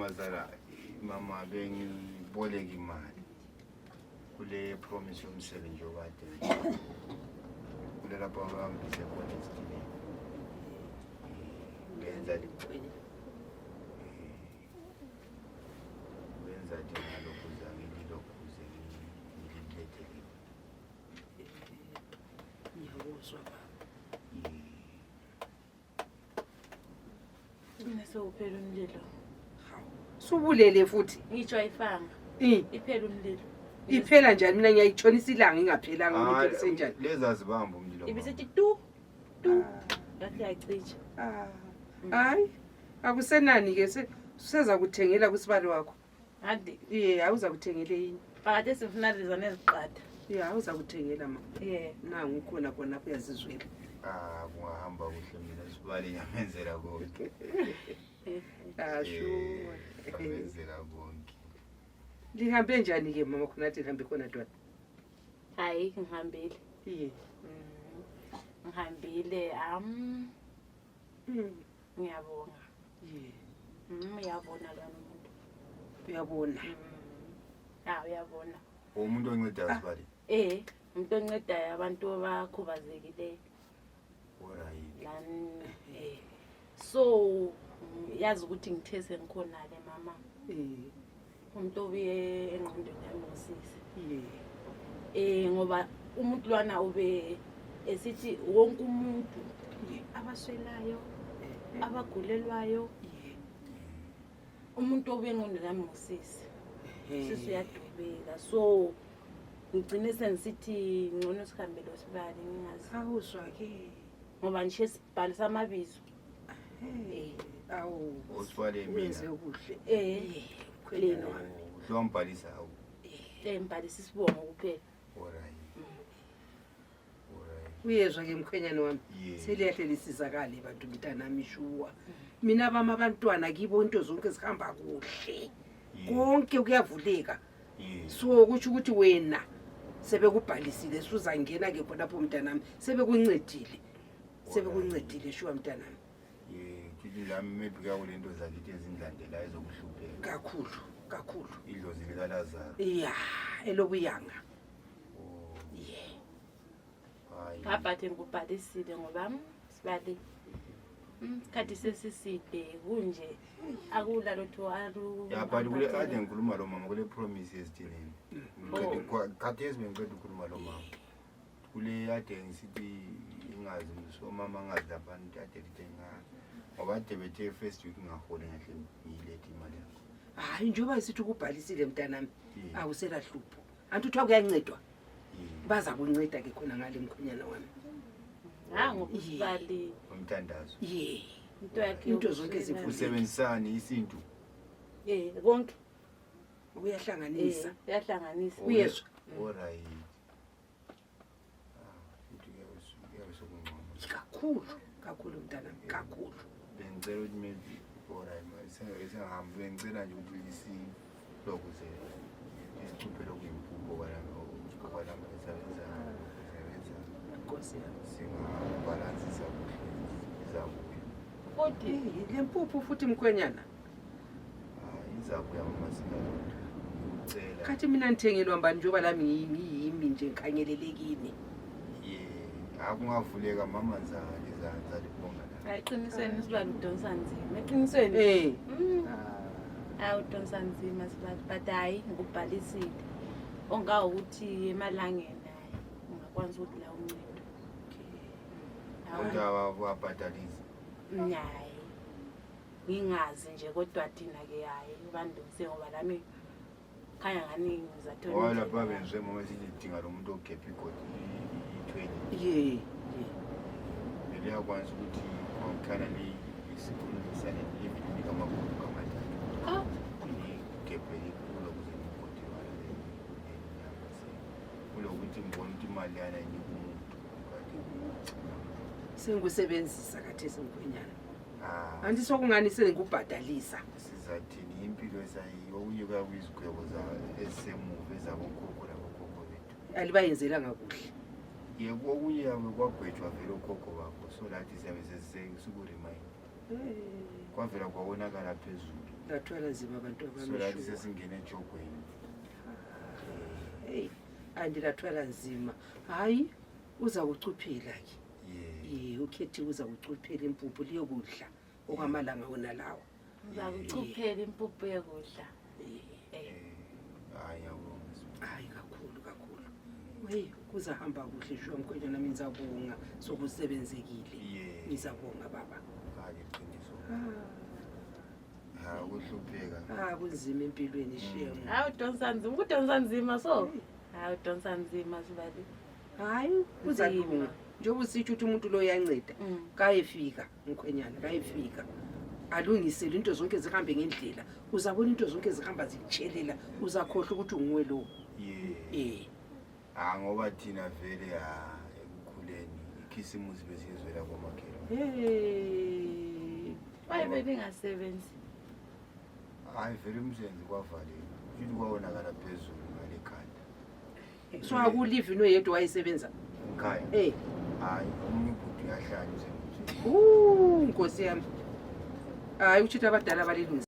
mazala mama bengiboleka imali kule promise yomsebenzi okade kule lapho abambise khona esitimeni benza ngalokhu zangilokhuze ngilethele ngiyakuzwa uphela umlilo. Subulele futhi. Ngitsho ayifanga. Iphela umlilo. Iphela njani mina ngiyayitshonisa ilanga ingaphelanga ukuthi senjani. Leza zibamba umlilo. Ibisithi tu. Ngathi yayicisha. Hayi. Akusenani ke seza kuthengela kusibalo wakho. Hadi. Awuza kuthengele yini? Phakathi sifuna lezana eziqatha. Awuza kuthengela ma. Nangu khona khona uyazizwela. Kungahamba kuhle mina sibali yamenzela konke. Sure. Yamenzela konke. Lihambe njani ke mama khona athi lihambe khona ntwana? Hayi ngihambile. Ngihambile ngiyabonga. Uyabona lana umuntu. Uyabona. Uyabona. Umuntu onceda sibali. Umuntu oncedayo abantu abakhubazekileyo. So yazi ukuthi ngithese ngikhona le mama. Umuntu obuye engqondweni yami ngosisi. Ngoba umuntu lwana ube esithi wonke umuntu abaswelayo abagulelwayo umuntu obuye engqondweni yami ngosisi. Sisi uyadubeka so ngigcine sengisithi ngcono sikhambele osibali ngingazi. Awuzwa ke. Ngoba nje isibhalo samabizo. Osibali mina. Wenze kuhle. Khweleni. Uhlambhalisa awu. Mbhalisa isibongo kuphela. Uyezwa ke mkhwenyana wami. Seliyahle lisizakale bantu ngitanami shuwa. Mina bama abantwana kibo into zonke zihamba kuhle. Konke kuyavuleka. So kuthi ukuthi wena sebekubhalisile suzangena ke khona lapho mntanami sebekuncedile. Sebekuncedile shuwa mntanami. Kithi lami maybe kuyawulento zakithi ezindlandela ezokuhlupheka. Kakhulu. Idlozi likaLazaro. Elobuyanga. Ngaphathe ngubhalisile ngoba sibali isikhathi sesiside kunje akula lotho alu. But kule ade ngikhuluma lo mama kule promise esitineni. Khathesi bengiqeda ukukhuluma lo mama. Kule ade ngisithi ingazi so mama ngazi lapha ade lithenga. Ngoba ade bethe first week ngahole ngahle ngiyilethe imali yakho. Hayi njoba isithi ukubhalisile mntanami awusela hlupho. Anti uthiwa kuyancedwa. Baza kunceda ke khona ngale mkhonyana wami. Ngobusibali umthandazo. Into yakhe into zonke usebenzisani isintu. Konke uyahlanganisa. Uyahlanganisa. Uyezwa. Alright. Kakhulu mntanami kakhulu. Bengicela ukuthi maybe alright sengihamba bengicela nje ukuthi isihloko isicuphe lokuyimpupho kwala esebenza Nkosi yami. Singabalansisa kuhle izabuya. Kodwa le mpuphu futhi mkhwenyana. Izabuya mama singacela. Khathi mina ngithengelwa mbani njoba lami ngiyimi nje nkanyelelekini. Akungavuleka mama nzali libonga la. Ayiqinisweni sibali udonsa nzima. Eqinisweni. Udonsa nzima sibali but hayi ngubhalisile. Ongawo ukuthi emalangeni naye ungakwazi ukuthi la uncedo. Kodwa wabhadalisa. Hayi. Ngingazi nje kodwa thina ke hayi ubandose ngoba lami khaya ngani ngizathola. Wala babenze mama sidinga lo muntu okhepha ikoti i-20. Beliyakwazi ukuthi ngokhala le isikhulisa le kamakhulu kamathathu. Ngikephe kulo kuze ngikoti wala le nyanga kulo ukuthi ngibona ukuthi imali yana nikumuntu kanti Sengusebenzisa kathesi mkhwenyana. Anti sokungani sengikubhadalisa. Sizathini impilo esayiyo unyuka kwizigwebo za esemuva ezabokhokho labokhokho bethu. Alibayenzela ngakuhle. Yebo okunye yabo kwagwetshwa vele okhokho bakho so lathi siyabe sesikuremind. Kwavela kwabonakala phezulu. Ndathwala nzima abantu so lathi abamishuwa. sesingene ejogweni. Hey, andilathwala nzima. Hayi, uza kucuphela ke. Ukhethiwe uza kucuphela impuphu liyokudla okwamalanga wona lawa. Uza kucuphela impuphu yokudla. Hayi yabonga. Hayi kakhulu. Hey, kuzahamba kuhle shuwa mkhwenya nami ngizabonga sokusebenzekile. Ngizabonga baba. Hayi iqiniso. Kuhlupheka. Kunzima empilweni shemu. Hayi udonsa nzima, ukudonsa nzima so. Hayi udonsa nzima sibali. Hayi uzalunga. Njengoba usitsho ukuthi umuntu lo uyanceda. Kayefika mkhwenyana, kayefika. Alungisele into zonke zihambe ngendlela. Uzabona into zonke zihamba zikutshelela, uzakhohle ukuthi unguwe lo. Ngoba thina vele ekukhuleni ikhisimusi besizwela komakhelo. Waye beningasebenzi. Hayi vele umsebenzi kwavaleka. Futhi kwawonakala phezulu ngale khanda. So akulive noyedwa wayisebenza. Ekhaya. Hayi umuntu uyahlala usemthini. Nkosi yami. Hayi uchithi abadala balilungisa.